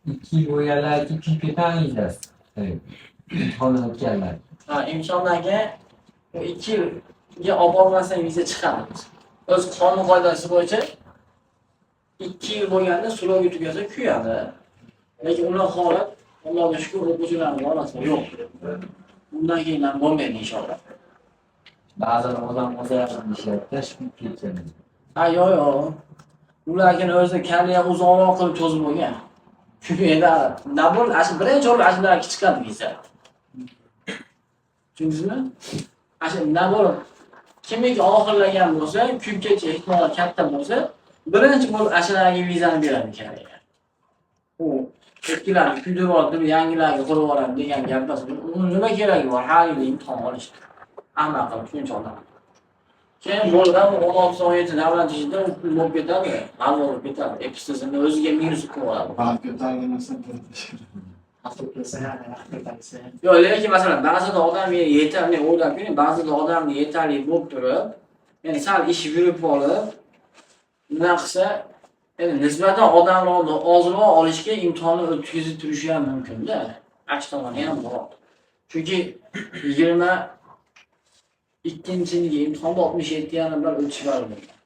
2 yil bo'lganlar keyin kuyib ketadi vizasi. Imtihondan o'tganlar. Ha, imtihondan keyin u 2 yilga olib bormasdan viza chiqadi. O'z qonun qoidasi bo'yicha 2 yil bo'lganda срок i tugasa, kuyadi. Lekin unaqa holat, Allohga shukur, o'quvchilarimiz orasida yo'q. Undan keyin ham bo'lmaydi, inshaalloh. Ba'zan odam o'zi ham deyishyapti, shu kuyib ketgan. Ha, yo'q. Ularni o'zi Koreya uzoqroq qilib cho'zib bo'lgan. Kuymaydi. Nabor, shu birinchi o'rin shularga chiqadi viza. Tushundingizmi? Shu набор kimniki oxirlagan bo'lsa, kuyib ketish ehtimoli katta bo'lsa, birinchi bo'lib shularga vizani beradi Koreya. U eskilarni kuydirib olib turib, yangilarga qurib yuboradi degan gap emas. Uni nima keragi bor? Har yili imtihon olish. Ahmaq qilib shuncha odam. Keyin bo'ldi, 16, 17 davlat ishida u pul bo'lib ketadi, g'alva bo'lib ketadi. Epistizmni o'ziga minus qilib oladi. Ball ko'targan. Kelsa, ko'tarsa. Yo'q, lekin masalan, ba'zida odam yetarli, o'ylab ko'ring, ba'zida odamni yetarli bo'lib turib, ya'ni sal ish yurib olib, nima qilsa, endi nisbatan odamlarni ozroq olishga imtihonni o'tkazib turishi ham mumkin-da. Aks tomoni ham bor. Chunki 22-yilgi imtihonda 67,5 ball o'tish bor bo'lgan.